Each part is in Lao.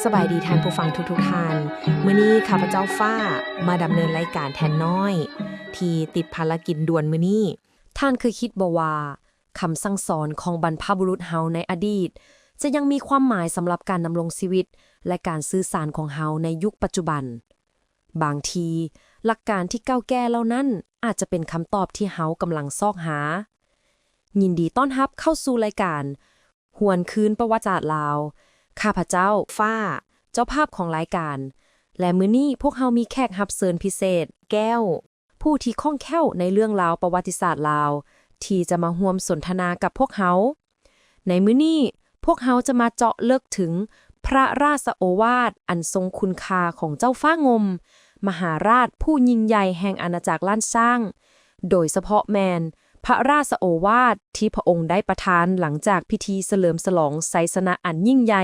ສະບາຍດີທ່ານຜູ້ຟັງທຸກໆທ່ານ. ມື້ນີ້ຂ້າພະເຈົ້າຟ້າມາດຳເນີນລາຍການແທນນ້ອຍ ທີ່ຕິດພາລະກິດດ່ວນມື້ນີ້. ທ່ານເຄີຍຄິດບໍ່ວ່າ ຄຳສັ່ງສອນຂອງບັນພະບຸລຸດເຮົາໃນອະດີດ ຈະຍັງມີຄວາມໝາຍສຳລັບການດຳລົງຊີວິດ ແລະ ການສື່ສານຂອງເຮົາໃນຍຸກປັດຈຸບັນ? ບາງທີ, ຫຼັກການທີ່ເກົ່າແກ່ເຫຼົ່ານັ້ນ ອາດຈະເປັນຄຳຕອບທີ່ເຮົາກຳລັງຊອກຫາ. ຍິນດີຕ້ອນຮັບເຂົ້າສູ່ລາຍການ ຫວນຄືນປະຫວັດສາດລາວ. ຂ້າພະເຈົ້າ ຟ້າ, ເຈົ້າພາບຂອງລາຍການ, ແລະ ມື້ນີ້ພວກເຮົາມີແຂກຮັບເຊີນພິເສດ ແກ້ວ, ຜູ້ທີ່ຄ່ອງແຄ້ວໃນເລື່ອງລາວປະຫວັດຕິສາດລາວ ທີ່ຈະມາຮ່ວມສົນທະນາກັບພວກເຮົາ. ໃນມື້ນີ້, ພວກເຮົາຈະມາເຈາະເລິກເຖິງພະລາຊະໂອວາດອັນຊົງຄຸນຄ່າຂອງເຈົ້າຟ້າງົມ ມະຫາລາດຜູ້ຍິ່ງໃຫຍ່ແຫ່ງອານາຈັກລ້ານຊ້າງ, ໂດຍສະເພາະແມ່ນພະລາຊະໂອວາດທີ່ພະອົງໄດ້ປະທານຫຼັງຈາກພິທີສະເຫຼີມສະຫຼອງໄຊຊະນະອັນຍິ່ງໃຫຍ່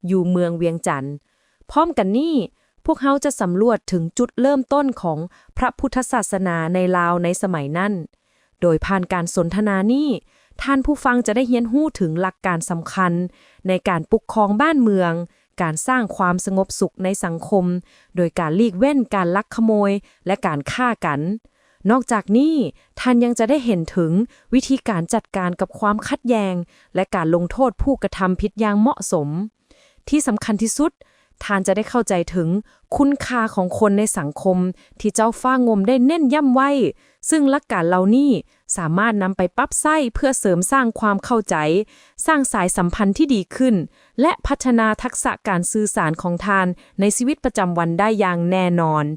ຢູ່ເມືອງວຽງຈັນ. ພ້ອມກັນນີ້, ພວກເຮົາຈະສຳຫຼວດເຖິງຈຸດເລີ່ມຕົ້ນຂອງພະພຸດທະສາສະໜາໃນລາວໃນສະໄໝນັ້ນ. ໂດຍຜ່ານການສົນທະນານີ້, ທ່ານຜູ້ຟັງຈະໄດ້ຮຽນຮູ້ເຖິງຫຼັກການສຳຄັນໃນການປົກຄອງບ້ານເມືອງ, ການສ້າງຄວາມສະຫງົບສຸກໃນສັງຄົມ ໂດຍການຫຼີກເວັ້ນການລັກຂະໂມຍ ແລະ ການຂ້າກັນ. ນອກຈາກນີ້, ທ່ານຍັງຈະໄດ້ເຫັນເຖິງວິທີການຈັດການກັບຄວາມຂັດແຍ່ງ ແລະ ການລົງໂທດຜູ້ກະທຳຜິດຢ່າງເໝາະສົມ. ທີ່ສຳຄັນທີ່ສຸດ, ທ່ານຈະໄດ້ເຂົ້າໃຈເຖິງຄຸນຄ່າຂອງຄົນໃນສັງຄົມທີ່ເຈົ້າຟ້າງົມໄດ້ເນັ້ນຢ້ຳໄວ້, ຊຶ່ງຫຼັກການເຫຼົ່ານີ້ສາມາດນຳໄປປັບໃຊ້ເພື່ອເສີມສ້າງຄວາມເຂົ້າໃຈ, ສ້າງສາຍສຳພັນທີ່ດີຂຶ້ນ ແລະ ພັດທະນາທັກສະການສື່ສານຂອງທ່ານໃນຊີວິດປະຈຳວັນໄດ້ຢ່າງແນ່ນອນ.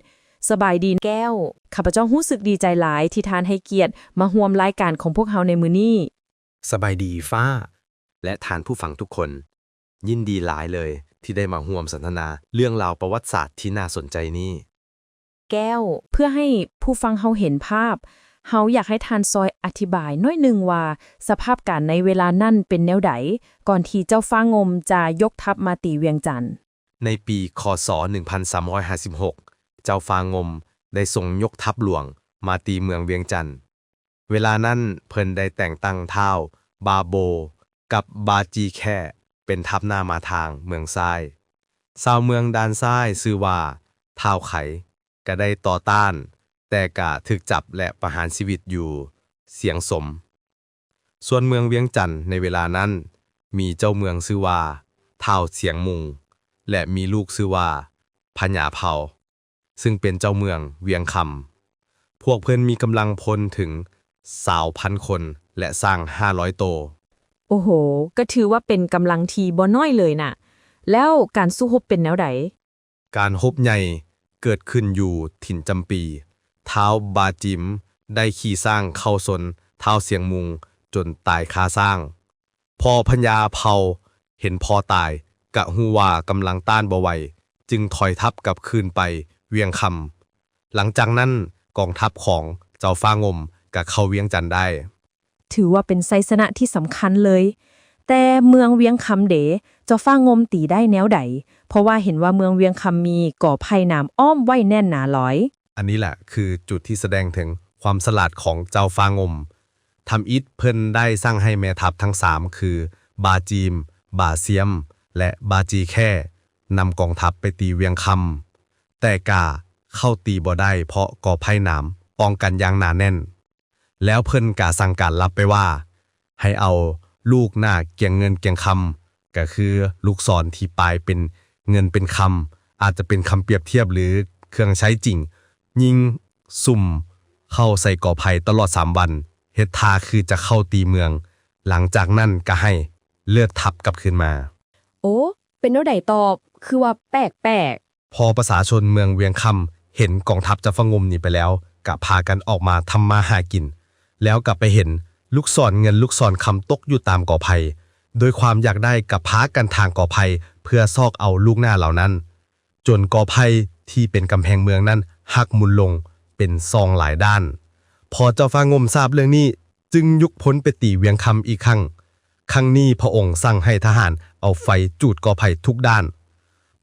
ສະບາຍດີແກ້ວ. ຂ້າພະເຈົ້າຮູ້ສຶກດີໃຈຫຼາຍທີ່ທ່ານໃຫ້ກຽດມາຮ່ວມລາຍການຂອງພວກເຮົາໃນມື້ນີ້. ສະບາຍດີຟ້າ ແລະ ທ່ານຜູ້ຟັງທຸກຄົນ. ຍິນດີຫຼາຍເລີຍທີ່ໄດ້ມາຮ່ວມສົນທະນາເລື່ອງລາວປະຫວັດສາດທີ່ໜ້າສົນໃຈນີ້. ແກ້ວ, ເພື່ອໃຫ້ຜູ້ຟັງເຮົາເຫັນພາບ, ເຮົາຢາກໃຫ້ທ່ານຊ່ອຍອະທິບາຍໜ້ອຍໜຶ່ງວ່າ ສະພາບການໃນເວລານັ້ນເປັນແນວໃດ ກ່ອນທີ່ເຈົ້າຟ້າງົມຈະຍົກທັບມາຕີວຽງຈັນ? ໃນປີ ຄ.ສ. ໜຶ່ງພັນສາມຮ້ອຍຫ້າສິບຫົກ ເຈົ້າຟ້າງົມໄດ້ຊົງຍົກທັບຫຼວງມາຕີເມືອງວຽງຈັນ. ເວລານັ້ນເພິ່ນໄດ້ແຕ່ງຕັ້ງທ້າວບາໂບກັບບາຈີແຄເປັນທັບໜ້າມາທາງເມືອງຊາຍ. ຊາວເມືອງດ່ານຊາຍຊື່ວ່າທ້າວໄຂ ກະໄດ້ຕໍ່ຕ້ານ, ແຕ່ກະຖືກຈັບ ແລະ ປະຫານຊີວິດຢູ່ສຽງສົມ. ສ່ວນເມືອງວຽງຈັນໃນເວລານັ້ນ ມີເຈົ້າເມືອງຊື່ວ່າທ້າວສຽງມຸງ ແລະ ມີລູກຊື່ວ່າພະຍາເພົາ ຊຶ່ງເປັນເຈົ້າເມືອງວຽງຄຳ. ພວກເພິ່ນມີກຳລັງພົນເຖິງຊາວພັນຄົນ ແລະ ຊ້າງຫ້າຮ້ອຍໂຕ. ໂອ້ໂຫ, ກໍຖືວ່າເປັນກຳລັງທີ່ບໍ່ນ້ອຍເລີຍນະ. ແລ້ວການສູ້ຮົບເປັນແນວໃດ? ການຮົບໃຫຍ່ເກີດຂຶ້ນຢູ່ຖິ່ນຈຳປີ. ທ້າວບາຈິມໄດ້ຂີ່ຊ້າງເຂົ້າຊົນທ້າວສຽງມຸງຈົນຕາຍຄາຊ້າງ. ພໍພະຍາເພົາເຫັນພໍ່ຕາຍ ກະຮູ້ວ່າກຳລັງຕ້ານບໍ່ໄຫວ ຈຶ່ງຖອຍທັບກັບຄືນໄປວຽງຄຳ. ຫຼັງຈາກນັ້ນ, ກອງທັບຂອງເຈົ້າຟ້າງົມກະເຂົ້າວຽງຈັນໄດ້. ຖືວ່າເປັນໄຊຊະນະທີ່ສຳຄັນເລີຍ. ແຕ່ເມືອງວຽງຄຳເດ ເຈົ້າຟ້າງົມຕີໄດ້ແນວໃດ? ເພາະວ່າເຫັນວ່າເມືອງວຽງຄຳມີກໍໄຜ່ໜາມອ້ອມໄວ້ແໜ້ນໜາຫຼາຍ. ອັນນີ້ແຫຼະຄືຈຸດທີ່ສະແດງເຖິງຄວາມສະຫຼາດຂອງເຈົ້າຟ້າງົມ. ທຳອິດເພິ່ນໄດ້ສັ່ງໃຫ້ແມ່ທັບທັງສາມ ຄື ບາຈີມ, ບາຊຽມ ແລະ ບາຈີແຄ ນຳກອງທັບໄປຕີວຽງຄຳ, ແຕ່ກະເຂົ້າຕີບໍ່ໄດ້ ເພາະກໍໄຜ່ໜາມປ້ອງກັນຢ່າງໜາແໜ້ນ. ແລ້ວເພິ່ນກະສັ່ງການລັບໄປວ່າ ໃຫ້ເອົາລູກໜ້າກຽງເງິນກຽງຄຳ, ກະຄືລູກສອນທີ່ປາຍເປັນເງິນເປັນຄຳ, ອາດຈະເປັນຄຳປຽບທຽບ ຫຼື ເຄື່ອງໃຊ້ຈິງ, ຍິງສຸ່ມເຂົ້າໃສ່ກໍໄຜ່ຕະຫຼອດສາມວັນ, ເຮັດທ່າຄືຈະເຂົ້າຕີເມືອງ, ຫຼັງຈາກນັ້ນກະໃຫ້ເລີກທັບກັບຄືນມາ. ໂອ້ ເປັນແນວໃດຕໍ່? ຄືວ່າແປກໆ. ພໍປະຊາຊົນເມືອງວຽງຄຳເຫັນກອງທັບເຈົ້າຟ້າງົມໜີໄປແລ້ວ, ກະພາກັນອອກມາທຳມາຫາກິນ, ແລ້ວກະໄປເຫັນລູກສອນເງິນລູກສອນຄຳຕົກຢູ່ຕາມກໍໄຜ່. ໂດຍຄວາມຢາກໄດ້ ກະພາກັນຖາງກໍໄຜ່ເພື່ອຊອກເອົາລູກໜ້າເຫຼົ່ານັ້ນ, ຈົນກໍໄຜ່ທີ່ເປັນກຳແພງເມືອງນັ້ນຫັກໝຸນລົງເປັນສອງຫຼາຍດ້ານ. ພໍເຈົ້າຟ້າງົມຊາບເລື່ອງນີ້, ຈຶ່ງຍຸກພົນໄປຕີວຽງຄຳອີກຄັ້ງ. ຄັ້ງນີ້ພະອົງສັ່ງໃຫ້ທະຫານເອົາໄຟຈູດກໍໄຜ່ທຸກດ້ານ.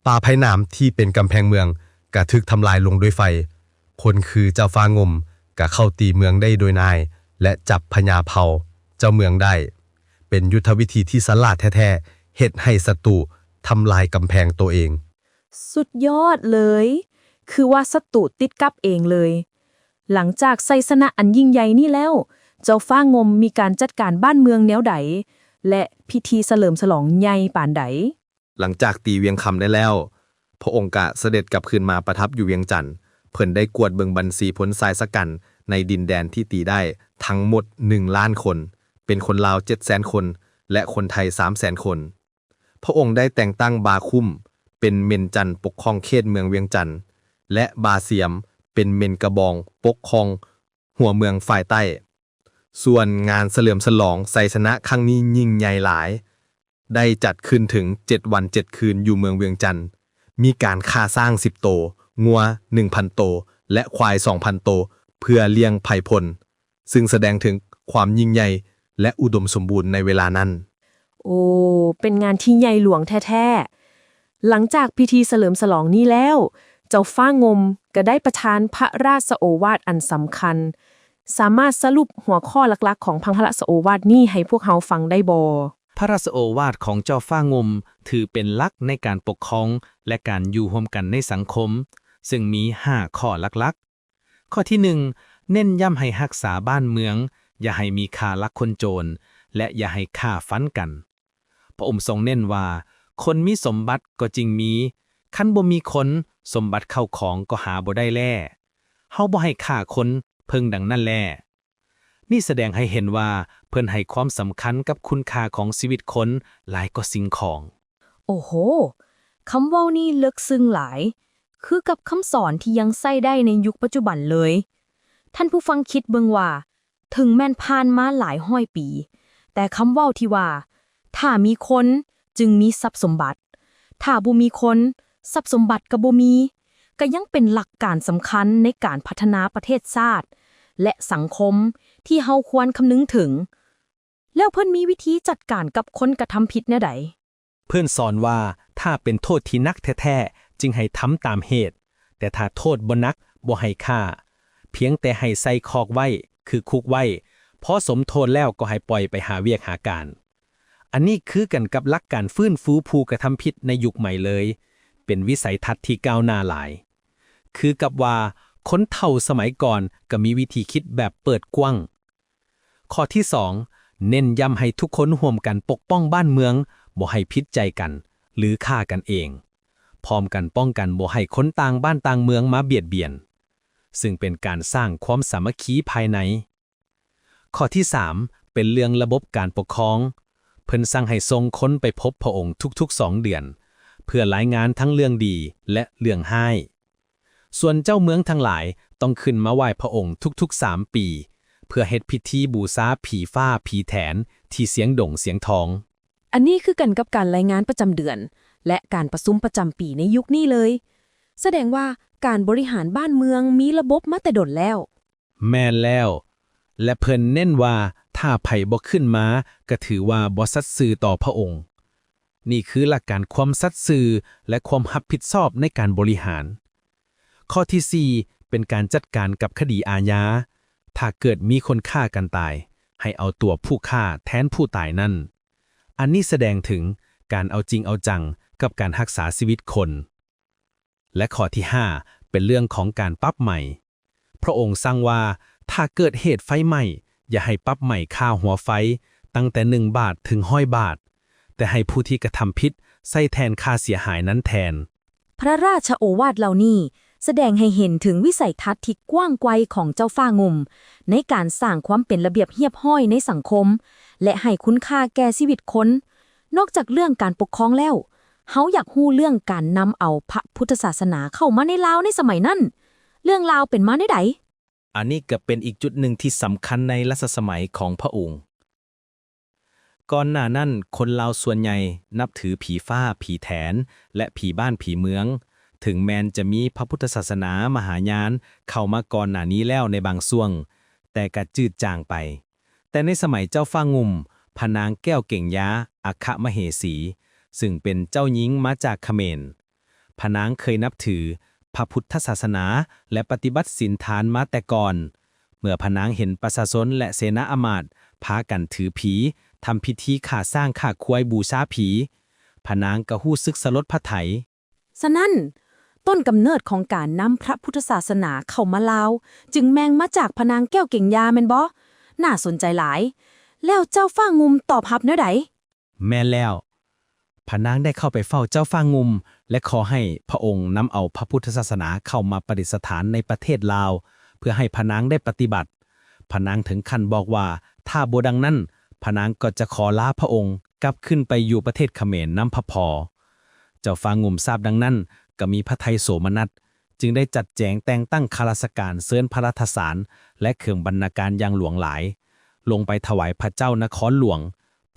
ປ່າໄຜ່ໜາມທີ່ເປັນກຳແພງເມືອງກະຖືກທຳລາຍລົງດ້ວຍໄຟ. ຄົນຄືເຈົ້າຟ້າງົມກະເຂົ້າຕີເມືອງໄດ້ໂດຍງ່າຍ ແລະ ຈັບພະຍາເຜົ່າເຈົ້າເມືອງໄດ້. ເປັນຍຸດທະວິທີທີ່ສະຫຼາດແທ້ໆ, ເຮັດໃຫ້ສັດຕູ ທຳລາຍກຳແພງໂຕເອງ. ສຸດຍອດເລີຍ! ຄືວ່າສັດຕູຕິດກັບເອງເລີຍ. ຫຼັງຈາກໄຊຊະນະອັນຍິ່ງໃຫຍ່ນີ້ແລ້ວ, ເຈົ້າຟ້າງົມມີການຈັດການບ້ານເມືອງແນວໃດ ແລະ ພິທີສະເຫຼີມສະຫຼອງໃຫຍ່ປານໃດ? ຫຼັງຈາກຕີວຽງຄຳໄດ້ແລ້ວ, ພະອົງກະສະເດັດກັບຄືນມາປະທັບຢູ່ວຽງຈັນ. ເພິ່ນໄດ້ກວດເບິ່ງບັນຊີພົນຊາຍຊະກັນໃນດິນແດນທີ່ຕີໄດ້ທັງໝົດໜຶ່ງລ້ານຄົນ, ເປັນຄົນລາວເຈັດແສນຄົນ ແລະ ຄົນໄທສາມແສນຄົນ. ພະອົງໄດ້ແຕ່ງຕັ້ງບາຄຸ້ມເປັນເໝັນຈັນປົກຄອງເຂດເມືອງວຽງຈັນ ແລະ ບາຊຽມເປັນເໝັນກະບອງປົກຄອງຫົວເມືອງຝ່າຍໃຕ້. ສ່ວນງານສະເຫຼີມສະຫຼອງໄຊຊະນະຄັ້ງນີ້ຍິ່ງໃຫຍ່ຫຼາຍ, ໄດ້ຈັດຂຶ້ນເຖິງເຈັດວັນເຈັດຄືນຢູ່ເມືອງວຽງຈັນ, ມີການຂ້າຊ້າງສິບໂຕ, ງົວໜຶ່ງພັນໂຕ ແລະ ຄວາຍສອງພັນໂຕ ເພື່ອລ້ຽງໄພພົນ, ຊຶ່ງສະແດງເຖິງຄວາມຍິ່ງໃຫຍ່ ແລະ ອຸດົມສົມບູນໃນເວລານັ້ນ. ໂອ້ ເປັນງານທີ່ໃຫຍ່ຫຼວງແທ້ໆ. ຫຼັງຈາກພິທີສະເຫຼີມສະຫຼອງນີ້ແລ້ວ, ເຈົ້າຟ້າງົມກໍໄດ້ປະທານພະລາຊະໂອວາດອັນສຳຄັນ. ສາມາດສະຫຼຸບຫົວຂໍ້ຫຼັກໆຂອງພະລາຊະໂອວາດນີ້ໃຫ້ພວກເຮົາຟັງໄດ້ບໍ່? ພະລາຊະໂອວາດຂອງເຈົ້າຟ້າງົມຖືເປັນຫຼັກໃນການປົກຄອງ ແລະ ການຢູ່ຮ່ວມກັນໃນສັງຄົມ, ຊຶ່ງມີຫ້າຂໍ້ຫຼັກໆ. ຂໍ້ທີໜຶ່ງ ເນັ້ນຢ້ຳໃຫ້ຮັກສາບ້ານເມືອງ, ຢ່າໃຫ້ມີຄ້າລັກຄົນໂຈນ ແລະ ຢ່າໃຫ້ຂ້າຟັນກັນ. ພະອົງຊົງເນັ້ນວ່າ ຄົນມີສົມບັດກໍຈຶ່ງມີ, ຄັນບໍ່ມີຄົນ, ສົມບັດເຂົ້າຂອງກໍຫາບໍ່ໄດ້ແລ້. ເຮົາບໍ່ໃຫ້ຂ້າຄົນ, ເພິ່ງດັ່ງນັ້ນແລ. ນີ້ສະແດງໃຫ້ເຫັນວ່າເພິ່ນໃຫ້ຄວາມສຳຄັນກັບຄຸນຄ່າຂອງຊີວິດຄົນຫຼາຍກວ່າສິ່ງຂອງ. ໂອ້ໂຫ! ຄຳເວົ້ານີ້ເລິກເຊິ່ງຫຼາຍ, ຄືກັບຄຳສອນທີ່ຍັງໃຊ້ໄດ້ໃນຍຸກປັດຈຸບັນເລີຍ. ທ່ານຜູ້ຟັງຄິດເບິ່ງວ່າ, ເຖິງແມ່ນຜ່ານມາຫຼາຍຮ້ອຍປີ, ແຕ່ຄຳເວົ້າທີ່ວ່າ ຖ້າມີຄົນຈຶ່ງມີຊັບສົມບັດ, ຖ້າບໍ່ມີຄົນ, ຊັບສົມບັດກໍບໍ່ມີ, ກໍຍັງເປັນຫຼັກການສຳຄັນໃນການພັດທະນາປະເທດຊາດ ແລະ ສັງຄົມທີ່ເຮົາຄວນຄຳນຶງເຖິງ. ແລ້ວເພິ່ນມີວິທີຈັດການກັບຄົນກະທຳຜິດແນວໃດ? ເພິ່ນສອນວ່າ ຖ້າເປັນໂທດທີ່ໜັກແທ້ໆ ຈຶ່ງໃຫ້ທຳຕາມເຫດ, ແຕ່ຖ້າໂທດບໍ່ໜັກ, ບໍ່ໃຫ້ຂ້າ, ພຽງແຕ່ໃຫ້ໃສ່ຄອກໄວ້, ຄືຄຸກໄວ້, ພໍສົມໂທດແລ້ວກໍໃຫ້ປ່ອຍໄປຫາວຽກຫາການ. ອັນນີ້ຄືກັນກັບຫຼັກການຟື້ນຟູຜູ້ກະທຳຜິດໃນຍຸກໃໝ່ເລີຍ, ເປັນວິໄສທັດທີ່ກ້າວໜ້າຫຼາຍ. ຄືກັບວ່າຄົນເຖົ້າສະໄໝກ່ອນກໍມີວິທີຄິດແບບເປີດກວ້າງ. ຂໍ້ທີສອງ ເນັ້ນຢ້ຳໃຫ້ທຸກຄົນຮ່ວມກັນປົກປ້ອງບ້ານເມືອງ, ບໍ່ໃຫ້ຜິດໃຈກັນ ຫຼື ຂ້າກັນເອງ, ພ້ອມກັນປ້ອງກັນບໍ່ໃຫ້ຄົນຕ່າງບ້ານຕ່າງເມືອງມາບຽດບຽນ, ຊຶ່ງເປັນການສ້າງຄວາມສາມັກຄີພາຍໃນ. ຂໍ້ທີສາມ ເປັນເລື່ອງລະບົບການປົກຄອງ. ເພິ່ນສັ່ງໃຫ້ສົ່ງຄົນໄປພົບພະອົງທຸກໆສອງເດືອນ ເພື່ອລາຍງານທັງເລື່ອງດີ ແລະ ເລື່ອງຮ້າຍ. ສ່ວນເຈົ້າເມືອງທັງຫຼາຍຕ້ອງຂຶ້ນມາໄຫວ້ພະອົງທຸກໆສາມປີ ເພື່ອເຮັດພິທີບູຊາຜີຟ້າຜີແຖນທີ່ຊຽງດົງຊຽງທອງ. ອັນນີ້ຄືກັນກັບການລາຍງານປະຈຳເດືອນ ແລະ ການປະຊຸມປະຈຳປີໃນຍຸກນີ້ເລີຍ. ສະແດງວ່າການບໍລິຫານບ້ານເມືອງມີລະບົບມາແຕ່ດົນແລ້ວ. ແມ່ນແລ້ວ. ແລະ ເພິ່ນເນັ້ນວ່າ ຖ້າໃຜບໍ່ຂຶ້ນມາ ກໍຖືວ່າບໍ່ສັດຊື່ຕໍ່ພະອົງ. ນີ້ຄືຫຼັກການຄວາມສັດຊື່ ແລະ ຄວາມຮັບຜິດຊອບໃນການບໍລິຫານ. ຂໍ້ທີສີ່ ເປັນການຈັດການກັບຄະດີອາຍາ. ຖ້າເກີດມີຄົນຂ້າກັນຕາຍ, ໃຫ້ເອົາຕົວຜູ້ຂ້າແທນຜູ້ຕາຍນັ້ນ. ອັນນີ້ສະແດງເຖິງການເອົາຈິງເອົາຈັງກັບການຮັກສາຊີວິດຄົນ. ແລະ ຂໍ້ທີຫ້າ ເປັນເລື່ອງຂອງການປັບໃໝ. ພະອົງສັ່ງວ່າ ຖ້າເກີດເຫດໄຟໄໝ້, ຢ່າໃຫ້ປັບໃໝຄ່າຫົວໄຟຕັ້ງແຕ່ໜຶ່ງບາດເຖິງຮ້ອຍບາດ, ແຕ່ໃຫ້ຜູ້ທີ່ກະທຳຜິດໃຊ້ແທນຄ່າເສຍຫາຍນັ້ນແທນ. ພະລາຊະໂອວາດເຫຼົ່ານີ້ສະແດງໃຫ້ເຫັນເຖິງວິໄສທັດທີ່ກວ້າງໄກຂອງເຈົ້າຟ້າງຸ່ມ ໃນການສ້າງຄວາມເປັນລະບຽບຮຽບຮ້ອຍໃນສັງຄົມ ແລະ ໃຫ້ຄຸນຄ່າແກ່ຊີວິດຄົນ. ນອກຈາກເລື່ອງການປົກຄອງແລ້ວ, ເຮົາຢາກຮູ້ເລື່ອງການນຳເອົາພະພຸດທະສາສະໜາເຂົ້າມາໃນລາວໃນສະໄໝນັ້ນ. ເລື່ອງລາວເປັນມາແນວໃດ? ອັນນີ້ກໍເປັນອີກຈຸດໜຶ່ງທີ່ສຳຄັນໃນລັດຊະສະໄໝຂອງພະອົງ. ກ່ອນໜ້ານັ້ນ, ຄົນລາວສ່ວນໃຫຍ່ນັບຖືຜີຟ້າ, ຜີແຖນ ແລະ ຜີບ້ານ, ຜີເມືອງ. ເຖິງແມ່ນຈະມີພະພຸດທະສາສະໜາມະຫາຍານເຂົ້າມາກ່ອນໜ້ານີ້ແລ້ວໃນບາງຊ່ວງ, ແຕ່ກະຈືດຈາງໄປ. ແຕ່ໃນສະໄໝເຈົ້າຟ້າງຸ່ມ, ພະນາງແກ້ວເກັງຢາ ອັກຄະມະເຫສີ, ຊຶ່ງເປັນເຈົ້າຍິງມາຈາກຂະເໝນ, ພະນາງເຄີຍນັບຖືພະພຸດທະສາສະໜາ ແລະ ປະຕິບັດສິນທານມາແຕ່ກ່ອນ. ເມື່ອພະນາງເຫັນປະຊາຊົນ ແລະ ເສນາອາມາດພາກັນຖືຜີ, ທຳພິທີຂ້າຊ້າງຂ້າຄວາຍບູຊາຜີ, ພະນາງກໍຮູ້ສຶກສະຫຼົດພະໄທ. ສະນັ້ນ, ຕົ້ນກຳເນີດຂອງການນຳພະພຸດທະສາສະໜາເຂົ້າມາລາວ ຈຶ່ງແມ່ນມາຈາກພະນາງແກ້ວເກັງຍາແມ່ນບໍ່? ໜ້າສົນໃຈຫຼາຍ. ແລ້ວເຈົ້າຟ້າງຸ່ມຕອບຮັບແນວໃດ? ແມ່ນແລ້ວ. ພະນາງໄດ້ເຂົ້າໄປເຝົ້າເຈົ້າຟ້າງຸ່ມ ແລະ ຂໍໃຫ້ພະອົງນຳເອົາພະພຸດທະສາສະໜາເຂົ້າມາປະດິດສະຖານໃນປະເທດລາວ ເພື່ອໃຫ້ພະນາງໄດ້ປະຕິບັດ. ພະນາງເຖິງຂັ້ນບອກວ່າ ຖ້າບໍ່ດັ່ງນັ້ນ, ພະນາງກໍຈະຂໍລາພະອົງກັບຂຶ້ນໄປຢູ່ປະເທດຂະເໝນນຳພະພໍ. ເຈົ້າຟ້າງຸ່ມຊາບດັ່ງນັ້ນ ກໍມີພະໄທໂສມະນັດ ຈຶ່ງໄດ້ຈັດແຈງແຕ່ງຕັ້ງຂ້າລາຊະການເຊີນພະລາຊະສານ ແລະ ເຄື່ອງບັນນາການຢ່າງຫຼວງຫຼາຍ ລົງໄປຖວາຍພະເຈົ້ານະຄອນຫຼວງ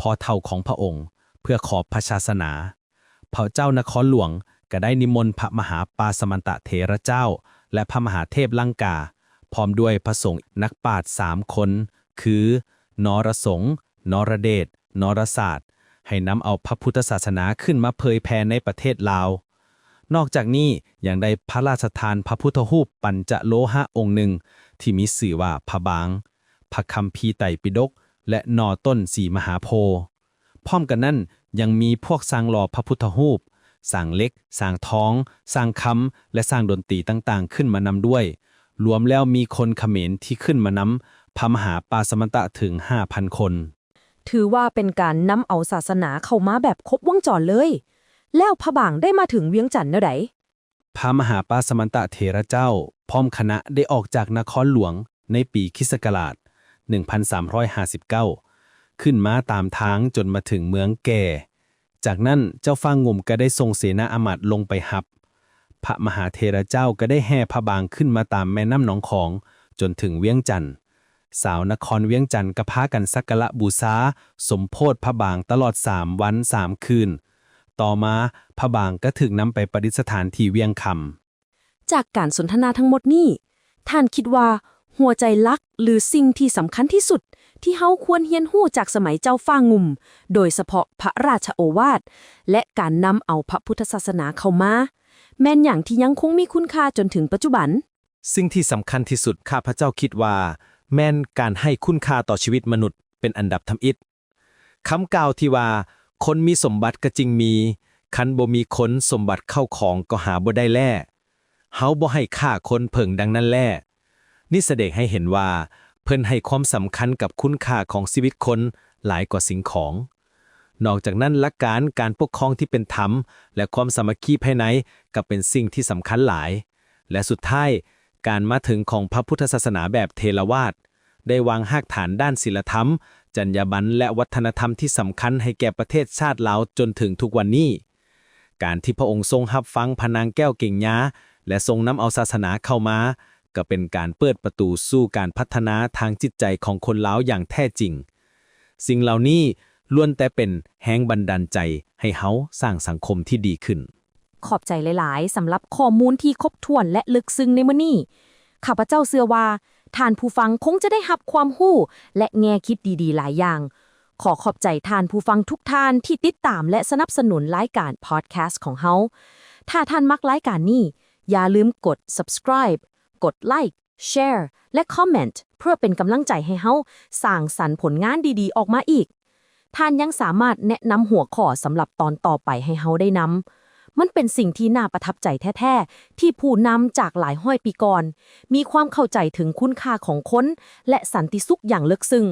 ພໍ່ເຖົ້າຂອງພະອົງ ເພື່ອຂໍພະສາສະໜາ. ພະເຈົ້ານະຄອນຫຼວງກໍໄດ້ນິມົນພະມະຫາປາສະມັນຕະເຖລະເຈົ້າ ແລະ ພະມະຫາເທບລັງກາ ພ້ອມດ້ວຍພະສົງນັກປາດສາມຄົນ ຄື ນໍຣະສົງ, ນໍຣະເດດ, ນໍຣະສາດ ໃຫ້ນຳເອົາພະພຸດທະສາສະໜາຂຶ້ນມາເຜີຍແຜ່ໃນປະເທດລາວ. ນອກຈາກນີ້ຍັງໄດ້ພະລາຊະທານພະພຸດທະຮູບປັນຈະໂລຫະອົງໜຶ່ງ ທີ່ມີຊື່ວ່າພະບາງ, ພະຄຳພີໄຕປິດົກ ແລະ ໜໍ່ຕົ້ນສີມະຫາໂພ. ພ້ອມກັນນັ້ນຍັງມີພວກຊ່າງຫຼໍ່ພະພຸດທະຮູບ, ຊ່າງເຫຼັກ, ຊ່າງທອງ, ຊ່າງຄຳ ແລະ ຊ່າງດົນຕີຕ່າງໆຂຶ້ນມານຳດ້ວຍ. ລວມແລ້ວມີຄົນຂະເໝນທີ່ຂຶ້ນມານຳພະມະຫາປາສະມັນຕະເຖິງຫ້າພັນຄົນ. ຖືວ່າເປັນການນຳເອົາສາສະໜາເຂົ້າມາແບບຄົບວົງຈອນເລີຍ. ແລ້ວພະບາງໄດ້ມາເຖິງວຽງຈັນແນວໃດ? ພະມະຫາປາສະມັນຕະເຖລະເຈົ້າ ພ້ອມຄະນະໄດ້ອອກຈາກນະຄອນຫຼວງໃນປີຄຣິສຕະສັກກະລາດໜຶ່ງພັນສາມຮ້ອຍຫ້າສິບເກົ້າ ຂຶ້ນມາຕາມທາງຈົນມາເຖິງເມືອງແກ່. ຈາກນັ້ນເຈົ້າຟ້າງຸ່ມກໍໄດ້ສົ່ງເສນາອາມາດລົງໄປຮັບ. ພະມະຫາເຖລະເຈົ້າກໍໄດ້ແຫ່ພະບາງຂຶ້ນມາຕາມແມ່ນ້ຳໜອງຂອງຈົນເຖິງວຽງຈັນ. ຊາວນະຄອນວຽງຈັນກໍພາກັນສັກກາລະບູຊາ ສົມໂພດພະບາງຕະຫຼອດສາມວັນສາມຄືນ. ຕໍ່ມາພະບາງກໍຖືກນຳໄປປະດິດສະຖານທີ່ວຽງຄຳ. ຈາກການສົນທະນາທັງໝົດນີ້, ທ່ານຄິດວ່າຫົວໃຈຫຼັກ ຫຼື ສິ່ງທີ່ສຳຄັນທີ່ສຸດ ທີ່ເຮົາຄວນຮຽນຮູ້ຈາກສະໄໝເຈົ້າຟ້າງຸ່ມ, ໂດຍສະເພາະພະລາຊະໂອວາດ ແລະ ການນຳເອົາພະພຸດທະສາສະໜາເຂົ້າມາ, ແມ່ນຫຍັງທີ່ຍັງຄົງມີຄຸນຄ່າຈົນເຖິງປັດຈຸບັນ? ສິ່ງທີ່ສຳຄັນທີ່ສຸດ ຂ້າພະເຈົ້າຄິດວ່າ ແມ່ນການໃຫ້ຄຸນຄ່າຕໍ່ຊີວິດມະນຸດເປັນອັນດັບທຳອິດ. ຄຳກ່າວທີ່ວ່າ ຄົນມີສົມບັດກໍຈຶ່ງມີ, ຄັນບໍ່ມີຄົນ ສົມບັດເຂົ້າຂອງກໍຫາບໍ່ໄດ້ແລ້. ເຮົາບໍ່ໃຫ້ຄ່າຄົນເພິ່ງດັ່ງນັ້ນແລ້. ນີ້ສະແດງໃຫ້ເຫັນວ່າ ເພິ່ນໃຫ້ຄວາມສຳຄັນກັບຄຸນຄ່າຂອງຊີວິດຄົນຫຼາຍກວ່າສິ່ງຂອງ. ນອກຈາກນັ້ນ, ຫຼັກການການປົກຄອງທີ່ເປັນທຳ ແລະ ຄວາມສາມັກຄີພາຍໃນກໍເປັນສິ່ງທີ່ສຳຄັນຫຼາຍ. ແລະ ສຸດທ້າຍ, ການມາເຖິງຂອງພະພຸດທະສາສະໜາແບບເຖລະວາດ ໄດ້ວາງຮາກຖານດ້ານສີລະທຳ, ຈັນຍາບັນ ແລະ ວັດທະນະທຳທີ່ສຳຄັນໃຫ້ແກ່ປະເທດຊາດລາວຈົນເຖິງທຸກວັນນີ້. ການທີ່ພະອົງຊົງຮັບຟັງພະນາງແກ້ວເກັງຍາ ແລະ ຊົງນຳເອົາສາສະໜາເຂົ້າມາ, ກໍເປັນການເປີດປະຕູສູ່ການພັດທະນາທາງຈິດໃຈຂອງຄົນລາວຢ່າງແທ້ຈິງ. ສິ່ງເຫຼົ່ານີ້ລ້ວນແຕ່ເປັນແຮງບັນດານໃຈໃຫ້ເຮົາສ້າງສັງຄົມທີ່ດີຂຶ້ນ. ຂອບໃຈຫຼາຍໆ ສຳລັບຂໍ້ມູນທີ່ຄົບຖ້ວນ ແລະ ເລິກເຊິ່ງໃນມື້ນີ້. ຂ້າພະເຈົ້າເຊື່ອວ່າ ທ່ານຜູ້ຟັງຄົງຈະໄດ້ຮັບຄວາມຮູ້ ແລະ ແງ່ຄິດດີໆຫຼາຍຢ່າງ. ຂໍຂອບໃຈທ່ານຜູ້ຟັງທຸກທ່ານທີ່ຕິດຕາມ ແລະ ສະໜັບສະໜູນລາຍການພອດແຄສຂອງເຮົາ. ຖ້າທ່ານມັກລາຍການນີ້, ຢ່າລືມກົດ subscribe ກົດໄລຄ໌ share ແລະ comment ເພື່ອເປັນກຳລັງໃຈໃຫ້ເຮົາສ້າງສັນຜົນງານດີໆອອກມາອີກ. ທ່ານຍັງສາມາດແນະນຳຫົວຂໍ້ສຳລັບຕອນຕໍ່ໄປໃຫ້ເຮົາໄດ້ນຳ. ມັນເປັນສິ່ງທີ່ໜ້າປະທັບໃຈແທ້ໆ ທີ່ຜູ້ນຳຈາກຫຼາຍຮ້ອຍປີກ່ອນ ມີຄວາມເຂົ້າໃຈເຖິງຄຸນຄ່າຂອງຄົນ ແລະ ສັນຕິສຸກຢ່າງເລິກເຊິ່ງ.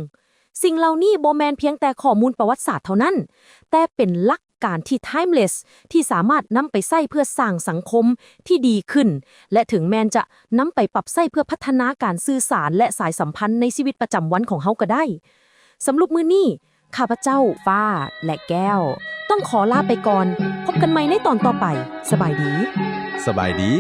ສິ່ງເຫຼົ່ານີ້ບໍ່ແມ່ນພຽງແຕ່ຂໍ້ມູນປະຫວັດສາດເທົ່ານັ້ນ, ແຕ່ເປັນຫຼັກການທີ່ timeless ທີ່ສາມາດນຳໄປໃຊ້ເພື່ອສ້າງສັງຄົມທີ່ດີຂຶ້ນ ແລະ ເຖິງແມ່ນຈະນຳໄປປັບໃຊ້ເພື່ອພັດທະນາການສື່ສານ ແລະ ສາຍສຳພັນໃນຊີວິດປະຈຳວັນຂອງເຮົາກໍໄດ້. ສຳລັບມື້ນີ້, ຂ້າພະເຈົ້າ ຟ້າ ແລະ ແກ້ວ ຕ້ອງຂໍລາໄປກ່ອນ. ພົບກັນໃໝ່ໃນຕອນຕໍ່ໄປ. ສະບາຍດີ. ສະບາຍດີ.